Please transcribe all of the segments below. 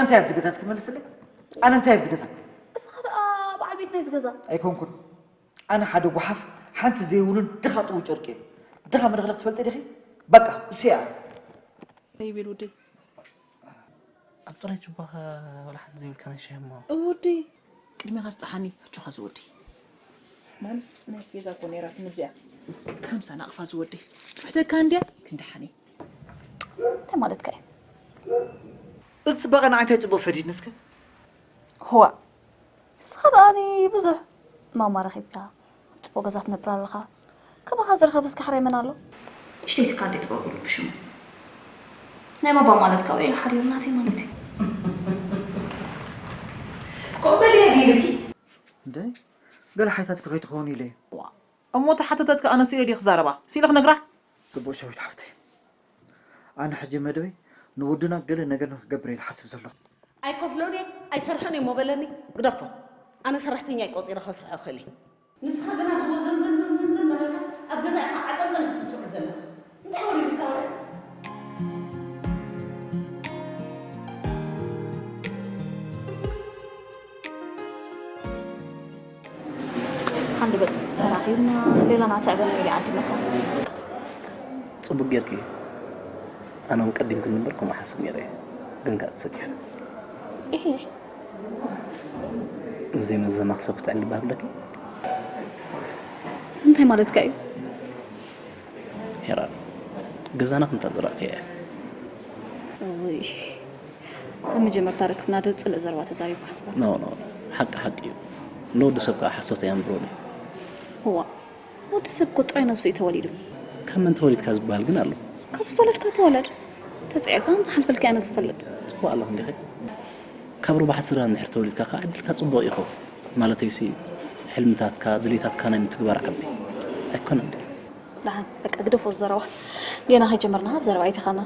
እንታይ ኣብዚ ገዛ እስኪ መልስለይ? ኣነ እንታይ ኣብዚ ገዛ? እስኻ ደኣ በዓል ቤት ናይዚ ገዛ። ኣይኮንኩን። ኣነ ሓደ ጓሓፍ ሓንቲ ዘይብሉን ድኻ ጥው ጨርቂ እየ። ድኻ መደኽደኽ ትፈልጢ ዲኺ? በቃ እሱ እየ ኣነ። ይብል ውደይ። ኣብ ጥራይ ጁባኻ ወላ ሓንቲ ዘይብልካ ናይ ሻሂ እሞ። ወደይ ቅድሜኻ ስጥሓኒ ሕጆኻ ዝወደይ። ማንስ ናይ ኣስቤዛ እኮ ነይራትኒ እዚኣ ሓምሳ ናቕፋ ዝወደይ። ክሕደካ እንድያ ክንድሓኒ። እንታይ ማለትካ እዩ? እዚ ጽባቐ ንዓይ እንታይ ጽቡቕ ፈዲድኒ እስከ? ህዋ እስኻ ደኣኒ ብዙሕ ማማ ረኺብካ ጽቡቕ ገዛ ትነብር ኣለኻ። ከማኻ ዝረኸበስ ካሕራይ መን ኣሎ? ንእሽተይ ትካል ደይ ትገብርሉ ብሽሙ ናይ ባባ ማለት ካብ ኢሉ ሓዲሩ ናተይ ማለት እዩ። ከምኡ በልያ ገይርኪ እንደ ገለ ሓይታትኪ ከይትኸውን ኢለ እየ። እሞ ተሓተተትካ ኣነ ስኢለ ድየ ክዛረባ? ስኢለ ክነግራ? ጽቡቕ ሸዊት ሓፍተይ፣ ኣነ ሕጂ መደበይ ንወድና ገለ ነገር ንክገብር እየ ዝሓስብ ዘለኹ። ኣይከፍሎን እየ ኣይሰርሖን እየ እሞ በለኒ ግደፎ። ኣነ ሰራሕተኛይ ቆጺረ ከስርሖ እኽእል እየ። ንስኻ ግን ኣብዚ ወዘምዘምዘምዘም እናበልካ ኣብ ገዛ ኢኻ ዓጠንጠን ክትውዕል ዘለኻ። እንታይ ወሪዱካ ወረ? ሓንቲ በል ተራኺብና ሌላ ናትዕበ ነይሪ ዓዲ መኾን ጽቡቅ ጌርኪ ኣነ እውን ቀዲምክኒ እምበር ከምኡ ሓስብ ነይረ እየ ግን ከኣ ተሰኪፈ እሂ ዘይመዘና ክሰብ ክትዕሊ ባህ ብለኪ እንታይ ማለትካ እዩ ሄራን ገዛና ከምታ ዝረእኽያ እያ ውይ ኣብ መጀመርታ ርክብና ዶ ጽልእ ዘረባ ተዛሪብካ ኖ ኖ ሓቂ ሓቂ እዩ ንወዲ ሰብ ከዓ ሓሶት ኣየንብሮን እዩ እዋ ወዲ ሰብ እኮ ጥራይ ነብሱ እዩ ተወሊዱ ካብ መን ተወሊድካ ዝበሃል ግን ኣሎ ካብ ዝተወለድካ ተወለድ ተጸዒርካ ከም ዝሓልፈልካ ኣነ ዝፈልጥ ጽቡቅ ኣለኽ እንዲኸ ካብ ሩባ ሓስራ እንድሕር ተወሊድካ ከዓ ዕድልካ ጽቡቅ ይኸውን ማለተይሲ ሕልምታትካ ድሌታትካ ናይ ምትግባር ዓቢ ኣይኮነን ድዩ ደሓን በቃ ግደፎ ዘረባ ጌና ከይጀመርና ካብ ዘረባ ኣይተኻና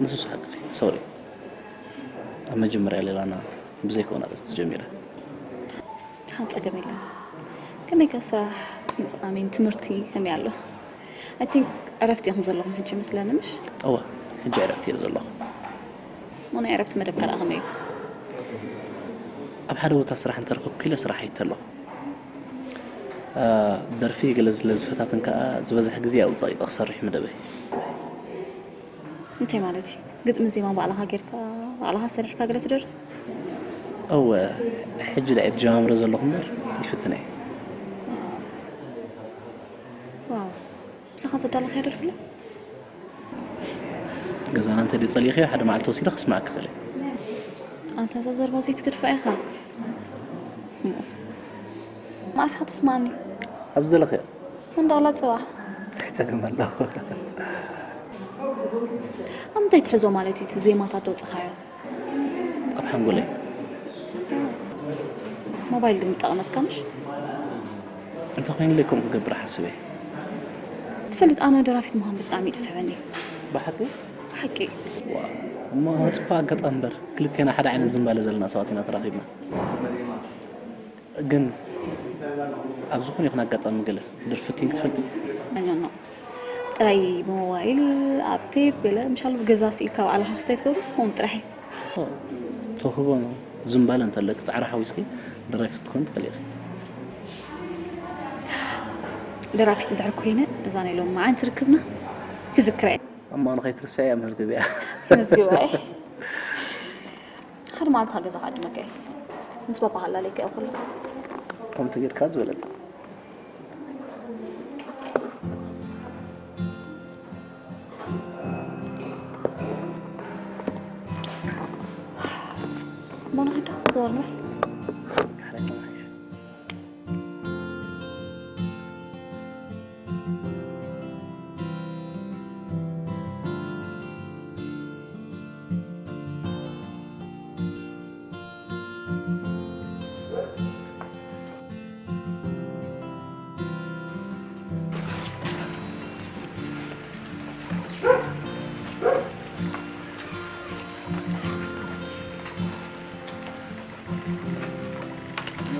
ንሱስ ሓቅኺ ሶሪ ኣብ መጀመርያ ሌላና ብዘይኮነ ኣርእስቲ ጀሚረ ሓን ጸገም የለን ከመይ ከ ስራሕ ኣሜን ትምህርቲ ከመይ ኣሎ I think ዕረፍቲ ኢኹም ዘለኹም ሕጂ መስለኒ ምሽ እወ ሕጂ ዕረፍቲ እየ ዘለኹ ሞ ናይ ዕረፍቲ መደብካ ደኣ ከመይ እዩ ኣብ ሓደ ቦታ ስራሕ እንተረኸብኩ ኢለ ስራሕ ኣይተለኹ ደርፊ ገለ ዝለ ዝፈታትን ከዓ ዝበዝሕ ግዜ ኣብኡ ፀቂጠ ክሰርሕ መደበይ እንታይ ማለት እዩ ግጥሚ ዜማ ባዕልኻ ጌርካ ባዕልኻ ሰሪሕካ ገለ ትደርፍ እወ ሕጂ ዳ እየ ጀማምረ ዘለኹ እምበር ይፍትነ እየ ዋው ምሳኻ ዘዳለኻዮ ደርፊ ኣሎ ገዛና እንተ ጸሊእኽዮ ሓደ መዓልቲ ወሲደ ከስምዓኪ ክእል ኣንታ እዛ ዘርባ ዘይትገድፋ ኢኻ መዓስ ኢኻ ተስማኒ ኣብ ዝደለኽዮ ሰንዳላ ጽባሕ ጸገም ኣለዎ ኣብ ምንታይ ትሕዞ ማለት እዩ እቲ ዜማታት ደውጽኻዮ ኣብ ሓንጎለይ ሞባይል ግን ምጠቐመትካ ምሽ እንተኾይኑለይ ከምኡ ክገብር ሓስበ ትፈልጥ ኣነ ደራፊት ምዃን ብጣዕሚ እዩ ዝስሕበኒ ብሓቂ ብሓቂ እሞ ፅቡቅ ኣጋጣሚ እምበር ክልቴና ሓደ ዓይነት ዝንባለ ዘለና ሰባት ኢና ተራኺብና ግን ኣብ ዝኾነ ይኹን ኣጋጣሚ ገለ ድርፍቲን ክትፈልጢ ኖ ጥራይ ብሞባይል ኣብ ቴፕ ገለ ምሻሉ ብገዛ ስኢልካ ባዕልኻ ክስታይ ትገብሩ ከምኡ ጥራሕ እዩ ተውህቦ ዝንባለ እንተለኪ ፃዕሪ ሓዊስኪ ደራፊት ክትኮን ትኽእል ኢኺ ደራፊት እንድሕር ኮይነ እዛ ናይ ሎም መዓንቲ ርክብና ክዝክራ እየ እሞ ንኸይትርስዐያ መዝግብያ መዝግባ እየ ሓደ መዓልቲ ገዛ ክዓድመካ እየ ምስ ባባ ሃላለይካ እየ ኩሉ ከምቲ ጌርካ ዝበለፀ Bona hita zorna.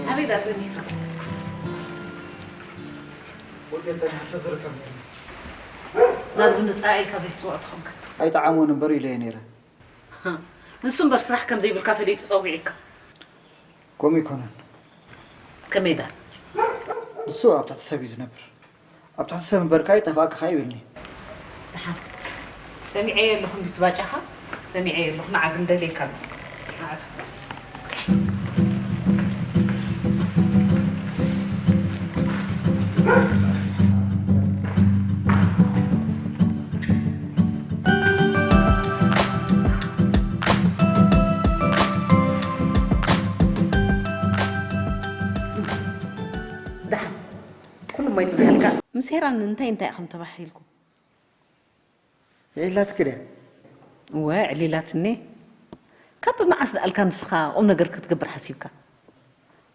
ኣበይ ዳኣ ጸኒሕካ? ሆቴል ጸኒሐ ሰብ ዝርከብ ነይሩ። ናብዚ ምጻእ ኢልካ ዘይትጽውዖ ተኾንካ። ኣይጠዓሞን እምበር ኢለዮ ነይረ። ንሱ እምበር ስራሕ ከም ዘይብልካ ፈሊጡ ጸዊዑካ። ከምኡ ኣይኮነን። ከመይ ደኣ? ንሱ ኣብ ትሕቲ ሰብ እዩ ዝነብር። ኣብ ትሕቲ ሰብ እምበርካ ኣይጠፋእካ ከኣ ይብልኒ። ደሓን። ሰሚዐዮ ኣለኹ እንዲት ባጫኻ? ሰሚዐዮ ኣለኹ። ንዓ ግን ደልየካ ኣለኹ። ንዓ ትኹ። ደሓን። ኩሉ እሞ ይጽንሓልካ። ምስ ሄራን እንታይ እንታይ ኢኹም ተባሂልኩም? የዕሊላትኪ ድያ? እወ፣ ኣዕሊላትኒ። ካብ መዓስ ደኣልካ ንስኻ ቁም ነገር ክትገብር ሓሲብካ?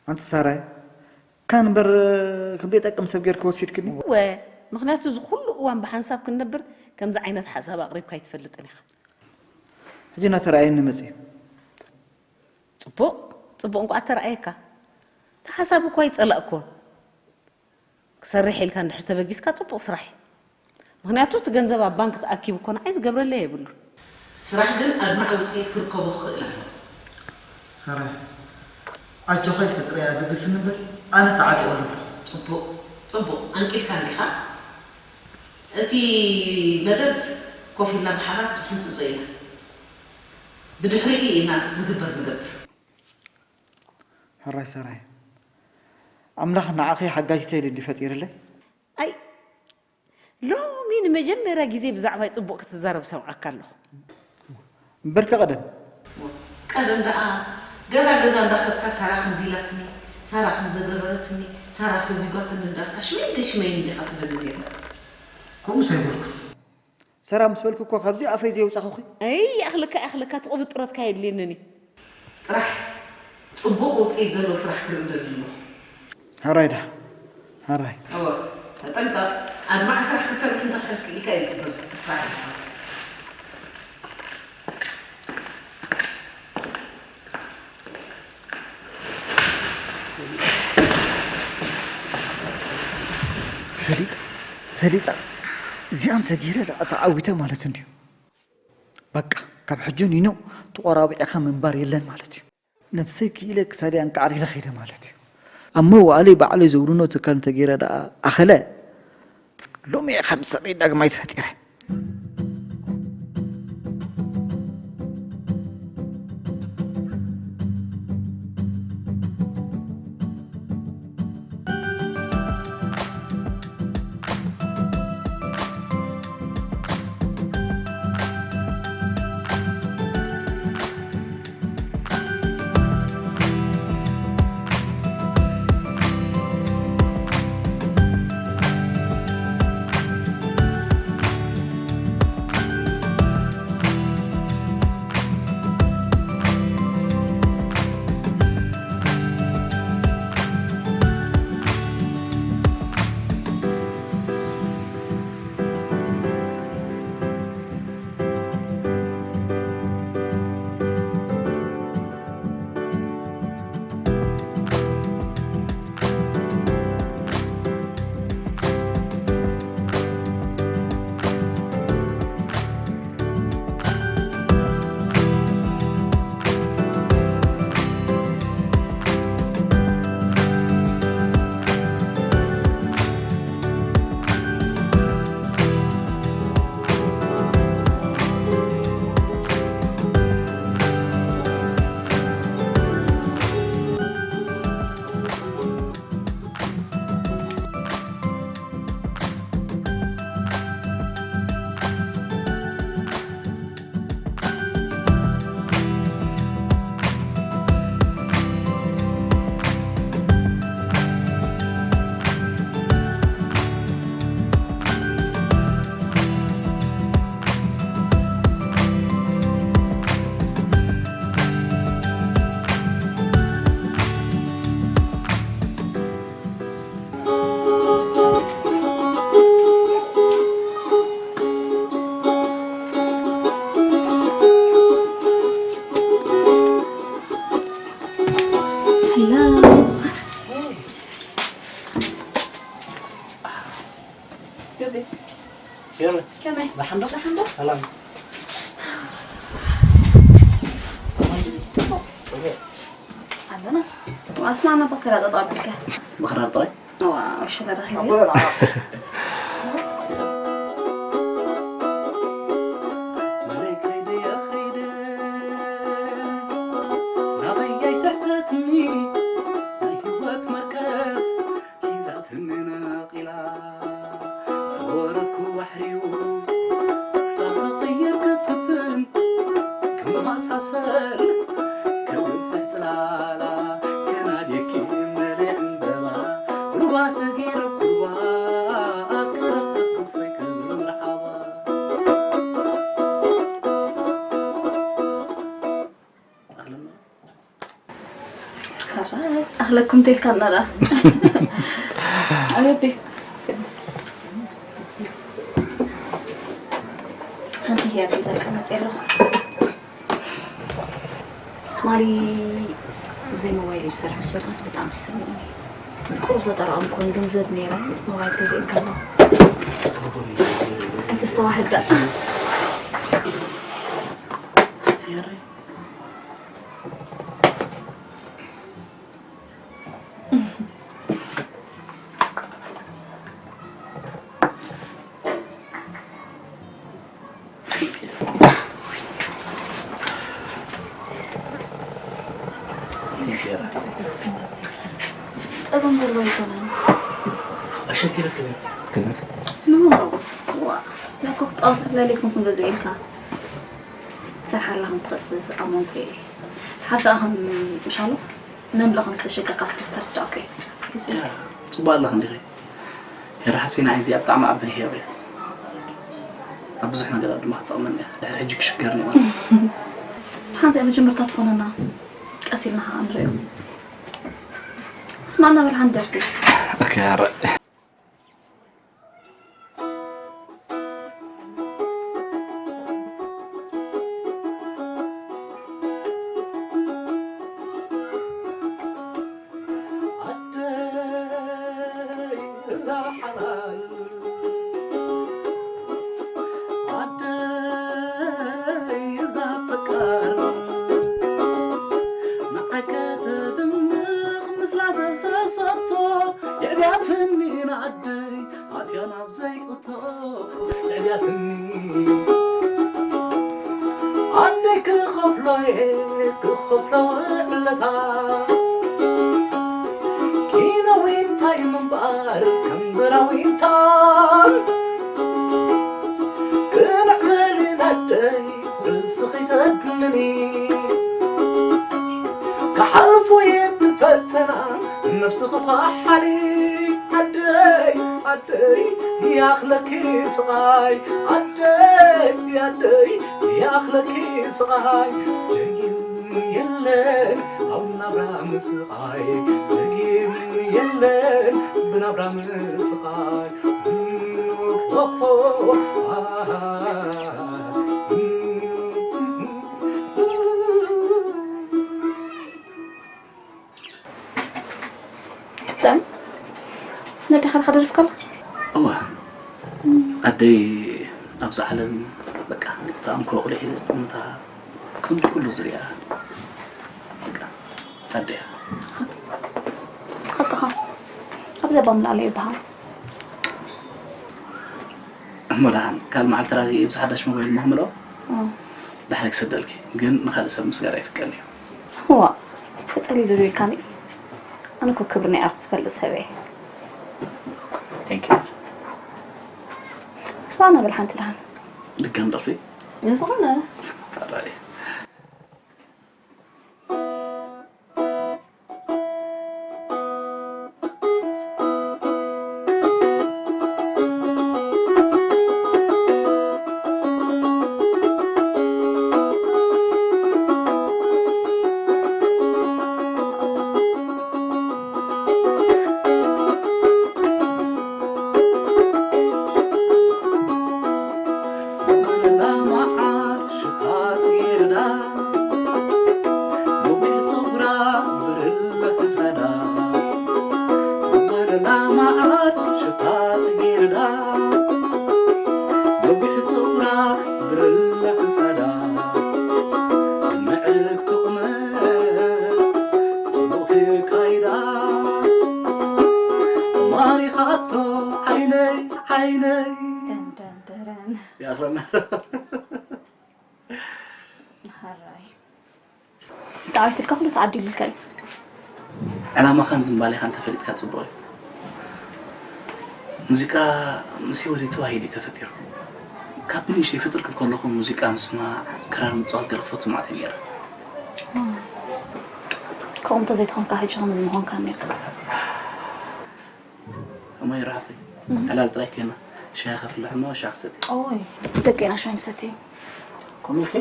ኣንቲ ሳራይ፣ ካን እምበር ከም ዘይጠቅም ሰብ ጌርኪ ወሲድክኒ? እወ፣ ምኽንያቱ እዚ ኩሉ እዋን ብሓንሳብ ክንነብር ከምዚ ዓይነት ሓሳብ ኣቕሪብካ ኣይትፈልጥን ኢኻ። ሕጂ እናተረኣየኒ መጺኡ። ጽቡቕ፣ ጽቡቕ እንቋዕ ተረኣየካ። እቲ ሓሳብ እኳ ኣይጸላእኩዎን። ክሰርሕ ኢልካ እንድሕር ተበጊስካ ጽቡቕ ስራሕ እዩ። ምኽንያቱ እቲ ገንዘብ ኣብ ባንክ ተኣኪቡ እኮ ንዓይ ዝገብረለይ የብሉን። ስራሕ ግን ኣድማዒ ውጽኢት ክርከቦ ክኽእል ኣለዎ። ሳራይ፣ ኣጆኺ ኢልኪ ጥራይ ኣብግስኒ እምበር ኣነ ተዓጢቐሉ ኣለኹ። ጽቡቕ፣ ጽቡቕ። ኣንቂድካ እንዲኻ? እቲ መደብ ኮፍ ኢልና ብሓባር ክንሕንጽጾ ኢና። ብድሕሪኡ ኢና እቲ ዝግበር ንገብር። ሕራይ ሰራይ፣ ኣምላኽ ንዓኺ ሓጋዚተይ ኢሉ እንዲ ፈጢርለይ። ኣይ፣ ሎሚ ንመጀመርያ ግዜ ብዛዕባይ ጽቡቕ ክትዛረብ ሰምዓካ ኣለኹ። እምበርከ ቀደም? ቀደም ደኣ ገዛ ገዛ እንዳኸድካ ሳራ ከምዚ ኢላትኒ፣ ሳራ ከምዚ ገበረትኒ፣ ሳራ ሰጒጓትኒ እንዳልካ ሽመይ ዘይሽመይን እንዲኻ ትብል ነይርካ። ከምኡስ ኣይበልኩን። ሰራ ምስ በልኩ እኮ ካብዚ ኣፈይ ዘየውጻኹኺ። ኣይ፣ ይኣኽለካ፣ ይኣኽለካ፣ እቲ ቁብጥሮትካ የድልየንን እዩ። ጥራሕ ጽቡቕ ውጽኢት ዘለዎ ስራሕ ክርኢ እደሊ ኣለኹ። ሕራይ ደኣ፣ ሕራይ። እወ፣ ተጠንቀቕ። ኣድማዒ ስራሕ ክትሰርሕ እንተኽኢልካ እዩ ዝግበር ስራሕ እዩ ዝግበር። ሰሊጣ፣ ሰሊጣ፣ እዚኣን ሰጊረ ደኣ ተዓዊተ ማለት እንድዩ። በቃ፣ ካብ ሕጂ ኒኖ ተቖራቢዕኻ ምንባር የለን ማለት እዩ። ነብሰይ ክኢለ ክሳደይ ኣንቃዕሪረ ከይደ ማለት እዩ። ኣብ መዋእለይ ባዕለይ ዘውድኖ ትካል እንተገይረ ደኣ ኣኸለ፣ ሎሚ እየ ከም ሰበይ ዳግማይ ተፈጢረ። Hello. ዱቤ። ሄሎ። ከመይ? ደሓን ዶ? ደሓን ዶ? ሰላም። ኣለና። ኣስማዕና በከራ ጠጠው ኣቢልካ። በኸራር ጥራይ? እዋ፣ ወሸላ ረኺበ። ናበይ ከይደ እየ ኸይደ? ናበይ ኣይትሕተትኒ? ናይ ህይወት መርከብ ሒዛትኒ ነቒላ። ዝወረድኩ ባሕሪ'ዩ ክቕይር ክፍትን ክመሳሰል ከግፍሕ ጽላላ። ከናድየኪ መሊእ ዕምበባ ሩባ ሰጊረ ኩርባ ክረኽብ ክፈይ ክብል መርሓባ። ኣለና። ሕራይ ኣኽለኩም ተልካና ደኣ። ኣቤቤ። ሓንቲ ህያብ ሒዘልካ መፅእ ኣለኹ። ትማሊ ብዘይ ሞባይል እዩ ዝሰርሕ ምስ በልካስ ብጣዕሚ ተሰሚዑኒ። ቁሩብ ዘጠራቐምኩን ገንዘብ ነይረ፣ ሞባይል ገዚእልካ ኣለኹ። ኣይተስተዋሕድ ደኣ። ጸገም ዘለዎ ኣይኮነን። ኣሸኪረክን። ኖ፣ ዋ፣ እዛ እኮ ክጻወተላ ኢለ ኣይኮንኩን ገዚኤልካ። ክሰርሓላ ከም ትኽእል ስለ ዝኣመንኩ እየ። ሓቂ ኣኸም ምሻሉ? መምልእ ከም ዝተሸገርካ ስለ ዝተረዳእኩ እየ። ግዜ። ያ፣ ጽቡቕ ኣለኽ እንዲኺ። ሄራ ሓፍተይ፣ ንዓይ እዚኣ ብጣዕሚ ዓባይ ህያብ እያ። ኣብ ብዙሕ ነገራት ድማ ክትጠቕመኒ እያ። ድሕሪ ሕጂ ክሽገር እየ ማለት። ደሓን እዚኣ መጀመርታ ትኾነና። ቀስ ኢልና ኸዓ ንሪኦ። እስማዕና በል ሓንቲ ደርፊ። ኦኬ፣ ኣረ። ኣደይ እዛ ሓላል፣ ኣደይ እዛ ፈቃር፣ ንዓይ ከተድምቕ ምስላ ዘሰሰቶ የዕብያትኒ ንኣደይ። ኣትያ ናብ ዘይእቶ የዕብያትኒ። ኣደይ ክኸፍሎ እየ ክኸፍሎ ውዕለታ። ኪኖ ዊንታይ ምንባር ከም በራ ዊንታ። ቅንዕ በሊ ኣደይ ርእስኺ ተድንኒ። ክሓልፉ እየን ፈተና ነብስኺ ፋሓሊ። ኣደይ ኣደይ ይኣኽለኪ ስቓይ ኣደይ ኣደይ ይኣኽለኪ ስቓይ። ደጊም የለን ኣብ ናብራ ምስቓይ ደጊም የለን ብናብራ ምስቓይ። ክተም ነደኻ ደርፍካ። እዋ ኣደይ ኣብዚ ዓለም በቃ ተኣንኮ ቁሊሕ ኢለ ዝጥምታ ከምዚ ኩሉ ዝሪኣ በቃ ኣደያ። ሓቅኻ ኣብዛ ባምላለ ይበሃል። እሞ ደሓን ካልእ መዓልቲ ራጊ ኣብዚ ሓዳሽ ሞባይል እሞ ክምልኦ ዳሕረ ክሰደልኪ ግን ንኻልእ ሰብ ምስጋር ኣይፍቀድን እዩ። እዋ ተጸሊሉ ዶ ኢልካኒ? ኣነ እኮ ክብሪ ናይ ኣርት ዝፈልጥ ሰብ እየ። Thank you። እስማዕና በል ሓንቲ ደሓን። ድጋም ደርፊ? ንዝኾነ ኣራይ። ዓይነይ ደን ደን ደረን ይኣኽለና። ሓራይ ዳዊት ኢልካ ኩሉ ተዓዲሉልካ እዩ። ዕላማኻን ዝንባሌኻን ተፈሊጥካ ጽቡቕ እዩ። ሙዚቃ ምስ ህይወተይ ተዋሂዱ እዩ ተፈጢሩ። ካብ ብንእሽተይ ፍጥር ክብል ከለኹ ሙዚቃ ምስማዕ፣ ክራር ምጽዋት ገለ ክፈቱ ማዕት ነይረ። ከምኡ እንተዘይትኾንካ ሕጂ ከምዚ ምኾንካ ነርካ። እሞ ይረ ሃፍተይ ዕላል ጥራይ ኮይና ሻሂ ከፍልሕ እሞ ሻሂ ክሰቲ። ኦይ ደቂና ሻሂ ንሰቲ። ኮሚልኪ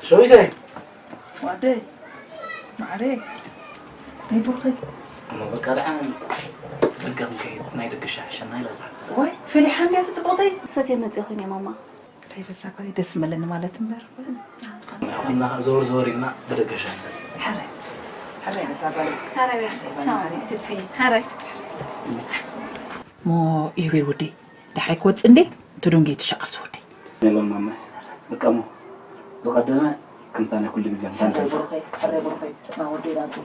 ሸዊተይ ዋደይ ማዕረ ይቡርኸይ እሞ በቃ ደሓን በጋ ክንከይድ ናይ ደገ ሻሂ ሸና ኢለ ዝሓፍተ ወይ ፈሊሓ እንድያ ትጽቡቕተይ ሰትየ መፅእ ኮይነ ማማ። እንታይ በዛ ጓለይ ደስ መለኒ ማለት እምበር ይኹንና ዘወር ዘወር ኢልና ብደገ ሻሂ ንሰቲ። ሕራይ ሕራይ በዛ ጓለይ ሓረይ ትጥፊ ሓረይ ሞ ኢቤል ወደይ ደሓይ ክወፅእ እንዴ እንተ ዶንጌ ትሸቐል ዝወደይ የለን ማማ በቃ እሞ ዝቐደመ ከምታ ናይ ኩሉ ግዜ እንታ እንታይ ብሩኸይ ሕራይ ብሩኸይ ና ወደይ ናቱ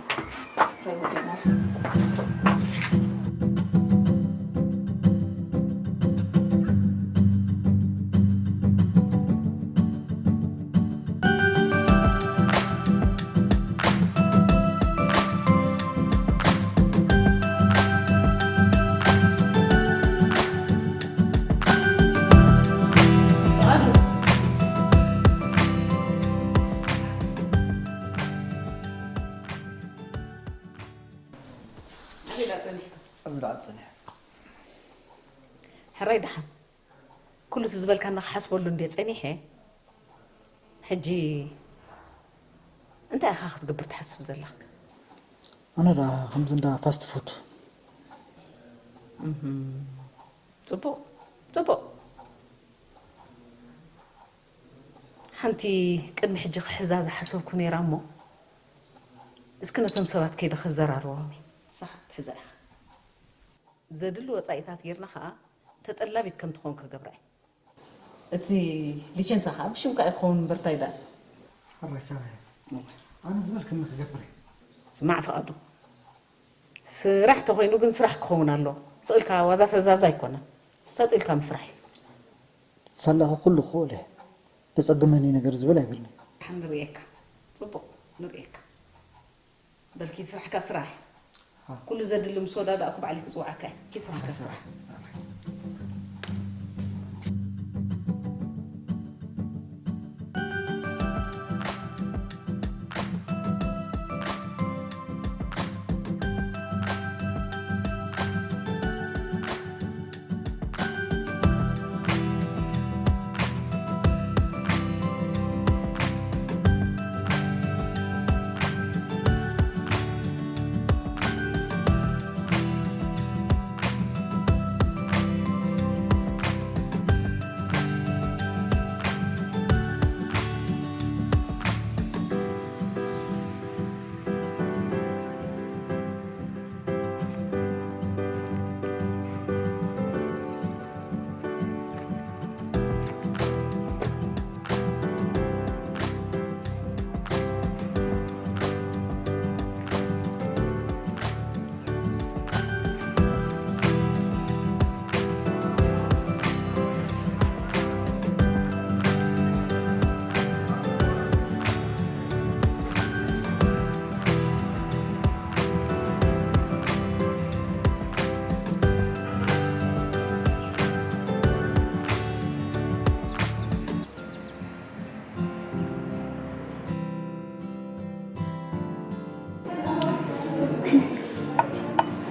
ሕራይ ወደይ ናቱ ሕራይ ደሓን ኩሉ እቲ ዝበልካኒ ክሓስበሉ እንድየ ጸኒሐ። ሕጂ እንታይ ኢኻ ክትገብር ትሓስብ ዘለኻ? ኣነ ደኣ ከምዚ እንዳ ፋስት ፉድ ጽቡቕ ጽቡቕ። ሓንቲ ቅድሚ ሕጂ ክሕዛ ዝሓሰብኩ ነይራ እሞ እስኪ ነቶም ሰባት ከይደ ክዘራርቦም እየ። ንስኻ ክትሕዛ ኢኻ። ዘድሊ ወጻኢታት ጌርና ኸኣ ተጠላቢት ከም ትኸውን ክገብራ እየ። እቲ ሊቸንሳ ኸኣ ብሽምካ እዩ ክኸውን እምበር እንታይ ደኣ። ሕራይ ሳራየ ኣነ ዝበልክኒ ክገብር እየ። ስማዕ ፍቓዱ፣ ስራሕ ተኾይኑ ግን ስራሕ ክኸውን ኣለዎ። ስቕ ኢልካ ዋዛ ፈዛዛ ኣይኮነን። ሰጥ ኢልካ ምስራሕ እዩ። ሳላኸ ኩሉ ክኽእል እየ። ደጸግመኒ ነገር ዝብል ኣይብልኒ። ንርእየካ። ጽቡቕ ንርእየካ። በልኪ ስራሕካ ስራሕ። ኩሉ ዘድሊ ምስ ወዳዳእኩ ባዕሊ ክጽውዓካ እየ። ኪድ ስራሕካ ስራሕ።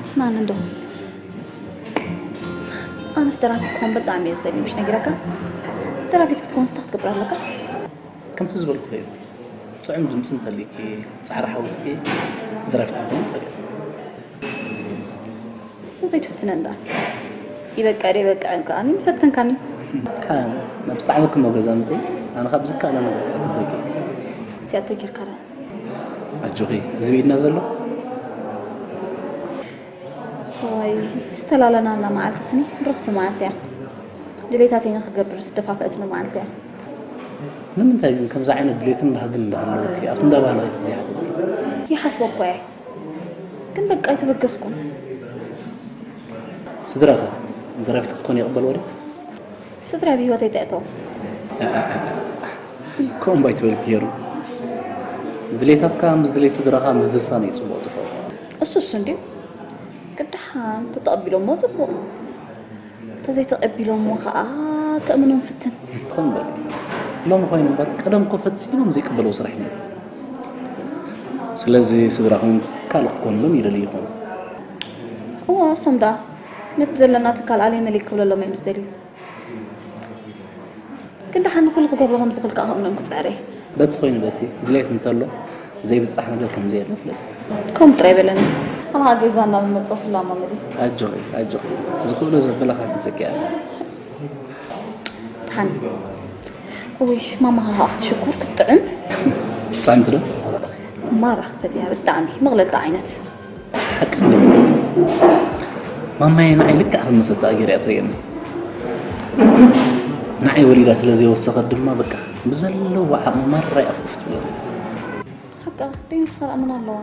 ስማን እንዶ ኣነስ ደራፊት ክኾን ብጣዕሚ እየ ዝደሊ ምሽ ነጊረካ። ደራፊት ክትኮን ስታ ክትገብር ኣለካ። ከምቲ ዝበልኩ እዩ ጥዑም ድምፂ እንተሊኪ ፃዕሪ ሓዊስኪ ደራፊት ክትኮን ትኽእል እዩ። ዘይትፍትነን ደኣ ይበቃ ደይ በቃ እንካ ኣነ ፈተንካኒ። ካብ ናብ ዝጣዕመኪ እሞ ገዛ ምፅእ ኣነ ካብ ዝከኣለ ነገር ክሕግዘኪ። ሲያተ ጌርካ ደኣ ኣጆኺ እዚ ብኢድና ዘሎ ወይ ዝተላለናላ መዓልቲ ስኒ ብርኽቲ መዓልቲ እያ። ድሌታተይ ንክገብር ዝደፋፈእትኒ መዓልቲ እያ። ንምንታይ ግን ከምዚ ዓይነት ድሌትን ባህግን እንዳሃለወኪ ኣብቲ እንዳ ባህልኺ ትግዚሓተትኪ? ይሓስበ እኳ እየ ግን በቃ ኣይተበገስኩን። ስድራኸ ደራፊት ክትኮን ይቕበልዎ ድዩ? ስድራ ብህይወተይ ተእተው። ከምኡ እምባ ኣይትበል ሄሩ። ድሌታትካ ምስ ድሌት ስድራኻ ምስ ዝሳነ እዩ ጽቡቕ ትኸውን። እሱ እሱ እንድዩ። ቅድሓን ተተቐቢሎሞ ጽቡቕ። ተዘይተቐቢሎሞ ኸኣ ከእምኖም ፍትን። ከም በል። ሎሚ ኮይኑ እምበር ቀደም እኮ ፈጺሞም ዘይቅበልዎ ስራሕ እዩ ነይሩ። ስለዚ ስድራኹም ካልእ ክትኮኑሎም ይደልዩ ይኾኑ። እወ፣ እሶም ደኣ ነቲ ዘለና ትካል ኣለይ መለይ ክብለሎም እዮም ዝደልዩ። ግን ደሓን ንኹሉ ክገብሮ ከም ዝኽእል ከኣ ከእምኖም ክጽዕር እየ። በቲ ኮይኑ በቲ ድሌት እንተሎ ዘይብጻሕ ነገር ከም ዘየለ ፍለጥ። ከምኡ ጥራይ በለኒ። ኣምሃ ገዛ እናመጸኹ ላማመዲ። ኣጆኺ፣ ኣጆኺ። ዝኽእሎ ዘበለኻ ክዘኪ ኣነ። ደሓን። እውይ፣ ማማኻ ኸኣ ክትሽኩር ክትጥዕም። ጥዕምቲ ዶ? ማራ ክትፈትያ ብጣዕሚ መቕለልቲ ዓይነት። ሓቂ እንድዒ። ማማየ ንዓይ ልክዕ ከም መሰታ ገይራ እያ ትርእየኒ። ንዓይ ወሊዳ ስለ ዘይወሰኸት ድማ በቃ ብዘለዋ ዓቕሚ ማራ እያ ኣፍኩፍ ትብለኒ። ሓቃ ደይ ንስኻ ደኣ መን ኣለዋ?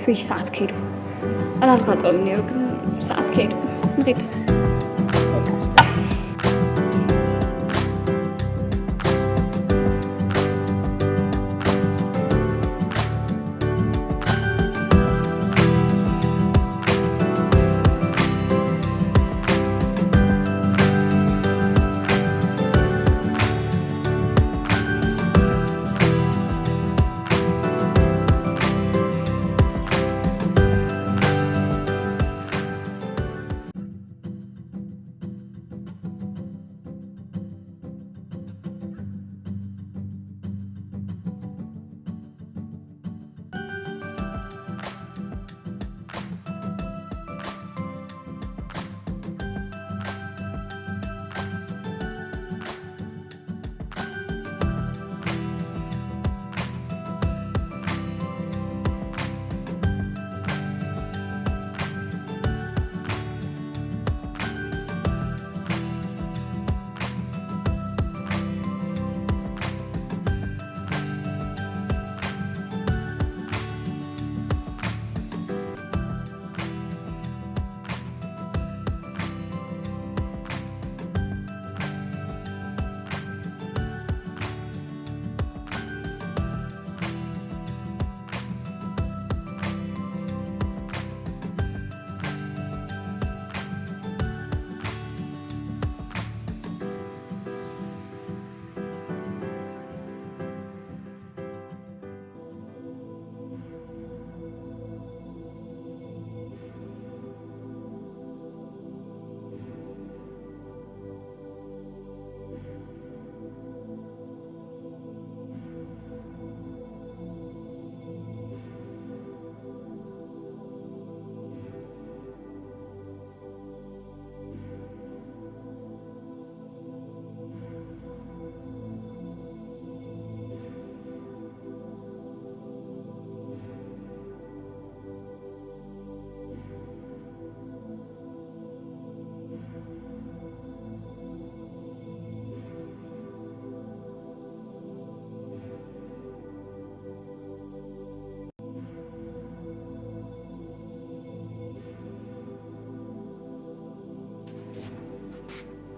ውይ፣ ሰዓት ከይዱ። ዕላልካ ጥዑም ነይሩ፣ ግን ሰዓት ከይዱ። ንኺድ።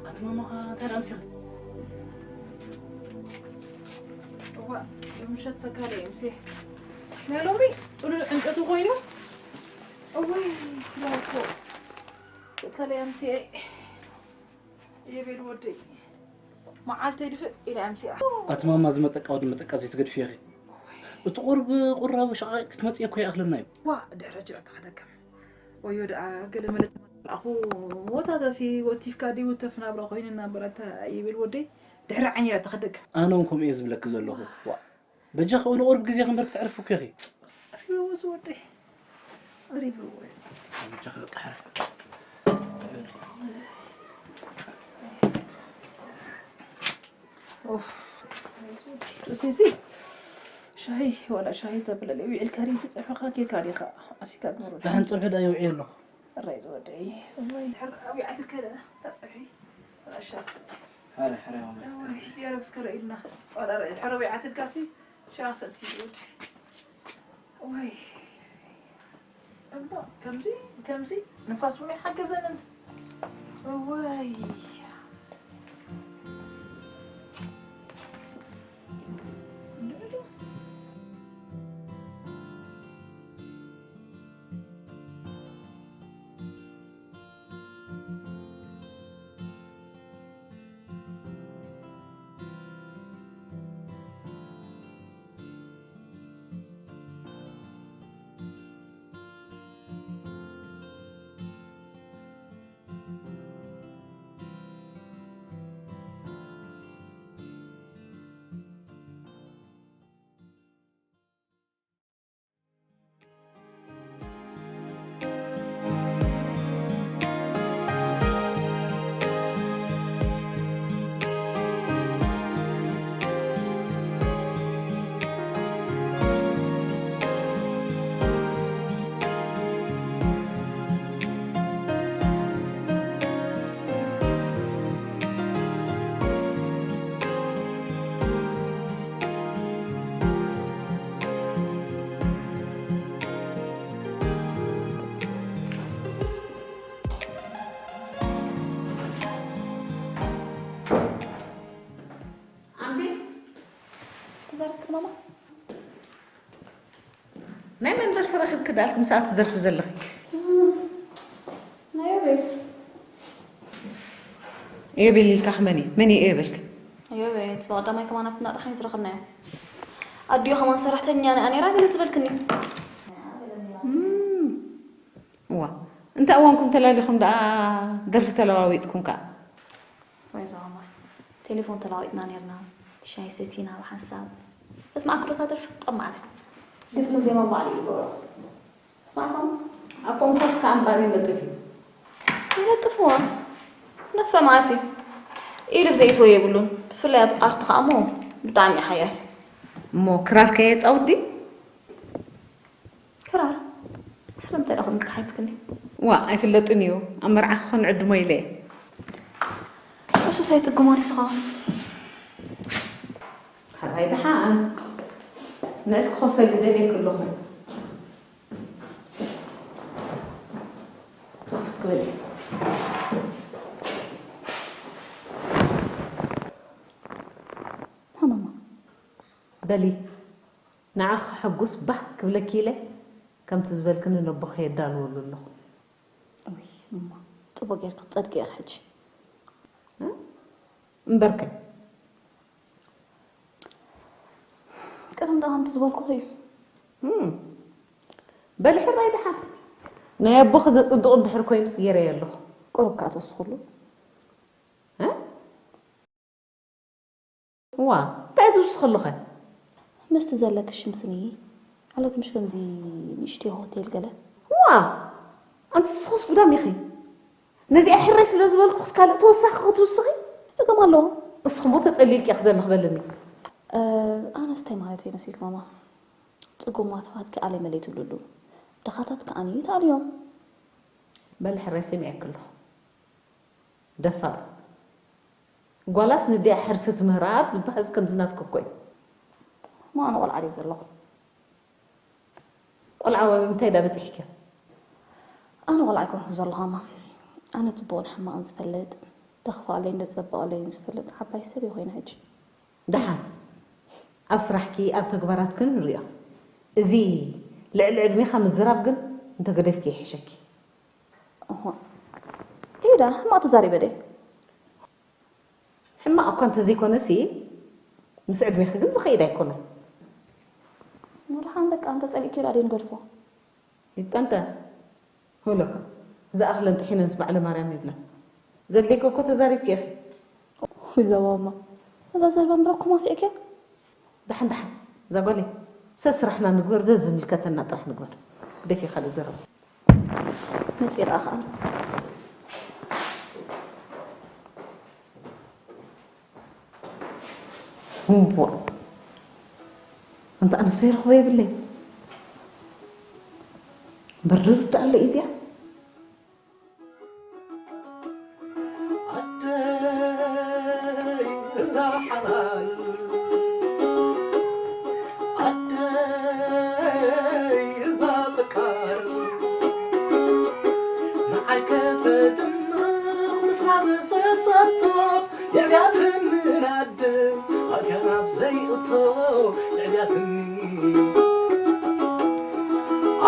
ኣቲ ማማኻ እንታይ ደኣ ኣምሲኻ? እዋእ፣ ምሸት ተጋደየ ምሴ። ናይ ሎሚ ጥሉል ዕንጨቱ ኮይኑ። እውይ፣ ትላኮ። ተጋደየ ምሴ። የቤል ወደይ። መዓልተይ ድፍእ ኢለ ኣምሲኣ። ኣቲ ማማ፣ እዚ መጠቃ ወዲ መጠቃ ዘይትገድፍዮ ኢኺ። እቲ ቁርብ ቁራብ ሸቓቒጥ ክትመጽእ እኮ ይኣኽለና እዩ። ዋ፣ ድሕሪ ጅራ ተኸደከም። ወዮ ደኣ ገለ መለ ተመልኣኹ ወታተፊ ወቲፍካ ድዩ ተፍ ናብራ ኮይንና እምበር ኣታ የቤል ወደይ ድሕሪ ዓይኒ ኢላ ተኸደከም። ኣነ እውን ከምኡ እየ ዝብለኪ ዘለኹ። ዋ፣ በጃኺ ንቁሩብ ግዜ ክንበር ክትዕርፊ እኮ ኢኺ። ኣሪበዎ ዝወደይ። ኣሪበዎ። በጃኺ በቃ ሕረፊ። ኦፍ። ርእሰይሲ ሻሂ ዋላ ሻሂ ተብለለይ ውዒልካ ድዩ ጸብሕኻ ጌርካ ዲኻ ኣሲካ ትኖሮ? ደሓን ጸብሒ ደኣ የውዕዮ ኣለኹ። እረይ ዝወደይ። እዋይ፣ ድሕር ኣውያዕትልከ ደኣ እታ ጸብሒ? ሻሂ ሰቲ። ሓረ፣ ሓረ፣ ማማይ። እዋይ፣ ድያለብስ ከረኢልና። ዋላ ረ-፣ ድሕር ኣውያዕትልካሲ ሻሂ ሰቲ ዝወደይ። ወይ እሞ ከምዚ ከምዚ ንፋስ እውን ኣይሓገዘንን። ወይ ኣንቲ ተዛረብኪ ማማ? ናይ መን ደርፊ ረኺብኪ ደኣልኪ ምሳኣ ትደርፊ ዘለኺ? ናይ ዮቤል። ዮቤል ኢልካ መን እዩ? መን እዩ ዮቤልኪ? ዮቤል፣ እቲ ብቐዳማይ ከማን ኣብቲ ናጥሓን ዝረኸብናዮ። ኣዲኡ ከማን ሰራሕተኛ ንኣ ነይራ ገለ ዝበልክኒ። እም፣ እዋ፣ እንታይ እዋንኩም ተላሊኹም ደኣ ደርፊ ተለዋዊጥኩም ከኣ? ወይ ዞማስ፣ ቴሌፎን ተለዋዊጥና ነይርና፣ ሻሂ ሰቲና ብሓንሳብ። እስማዕ ክዶታ ደርፊ ጠማዕቲ። ግጥሚ ዜማ ባዕሉ ይገብሮ። እስማዕኹም፣ ኣብ ኮምኮት ከኣ እምባር ይነጥፍ እዩ። ይነጥፍዋ። ነፈ መዓት እዩ። ኢሉ ብዘይእትዎ የብሉን። ብፍላይ ኣብ ኣርቲ ከኣ እሞ ብጣዕሚ እዩ ሓያል። እሞ ክራር ከየጻውት ድዩ? ክራር? ስለምንታይ ደኣ ከምኡ ትከሓይትክኒ? ዋ፣ ኣይፍለጥን እዩ። ኣብ መርዓ ክኾን ዕድሞ ኢለ እየ። እሱስ ኣይጽግሞን እዩ ዝኸውን። ሓራይ ደሓን። ንዕስ ክኸፈል ደልየኪ ኣለኹ። ተኹስ ክብል እየ። ሃመማ። በሊ፣ ንዓኺ ከሐጉስ ባህ ክብለኪ ኢለ፣ ከምቲ ዝበልክኒ ነቦኺ የዳልወሉ ኣለኹ። እውይ፣ እማ፣ ጽቡቕ ጌርኪ ክትጸድቂ ኢኺ ሕጂ። እ? እምበርከ? ቅድም ደኣ ከምቲ ዝበልኩኺ እዩ። እም። በሊ ሕራይ ደሓን። ናይ ኣቦኺ ዘጽድቑ እንድሕር ኮይኑስ ገይረዮ ኣለኹ። ቁሩብ ከኣ ትወስኽሉ። እ? ዋ፣ እንታይ ትውስኺ ኣለኺ? ምስቲ ዘለኪ ሽም ስኒ፣ ኣለኪ ምሽ ከምዚ ንእሽተይ ሆቴል ገለ። ዋ፣ ኣንቲ ንስኽስ ጉዳም ኢኺ። ነዚኣ ሕራይ ስለ ዝበልኩኽስ ካልእ ተወሳኺ ክትውስኺ? ጸገም ኣለዎ። እስኺ እሞ ተጸሊልኪ ኢኺ ዘለኺ በልኒ። እ፣ ኣነስ እንታይ ማለት እየ መሲልኪ ማማ? ጽጉማት ኣሕዋትኪ ኣለይ መለይ ትብልሉ። ድኻታት ከኣ ይተኣልዮም። በሊ ሕራይ ሰሚዐኪ ኣለኹ። ደፋር። ጓላስ ንዲኣ ሕርሲ ትምህራት ዝበሃዝ ከምዚ ናትኪ እኮ እዩ። እሞ ኣነ ቆልዓ ድየ ዘለኹ? ቆልዓ ወይ ምንታይ ዳ በጺሕኪ? ኣነ ቆልዓ ኣይኮንኩ ዘለኹ ኣማ። ኣነ ጽቡቕን ሕማቕን ዝፈልጥ፣ ደኽፍኣለይን ደጸብቐለይን ዝፈልጥ ዓባይ ሰብ እየ ኮይነ ሕጂ። ደሓን። ኣብ ስራሕኪ፣ ኣብ ተግባራትኪ ንሪኦ። እዚ ልዕሊ ዕድሜኻ ምዝራብ ግን እንተገደፍኪ ይሕሸኪ። እሆ። ኢዳ፣ ሕማቕ ተዛሪበ ድየ? ሕማቕ እኳ እንተዘይኮነሲ፣ ምስ ዕድሜኺ ግን ዝኸይድ ኣይኮነን። ንድሓን በቃ፣ እንተጸሊእኪ ደኣ ደይንገድፎ። ይጠንጠን። ህለካ፣ ዝኣኽለን ጥሒነንስ ባዕለ ማርያም ይብላ። ዘድልየኪ እኮ ተዛሪብኪ ኢኺ። ወይ ዘባማ። እዛ ዘረባ እምበር እኮ ማስዕክያ። ደሓን፣ ደሓን፣ እዛ ጓለይ፣ ሰስራሕና ንግበር፣ ዘዝምልከተና ጥራሕ ንግበር። ግደፊ ካልእ ዘረባ። መጽእ ደኣ ከኣ። እምቧእ። ኣንታ ኣነስ ዘይረኽቦ የብለይ። እምበር ድርብ ደኣ ኣሎ እዩ እዚኣ። ኣደይ እዛ ሓላል ኣደይ ዝሰሰቶ የዕብያትኒ ናደ ኣትያ ናብ ዘይእቶ የዕብያትኒ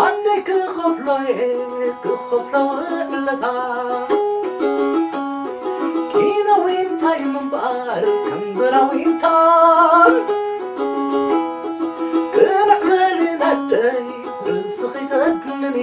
ኣደይ ክኸፍሎ እየ ክኸፍሎ ውዕለታ ኪኖ ዊንታይ ምንባር ከም ብራ ዊንታ ቅንዕ በሊ ናደይ ርእስኺ ተድንኒ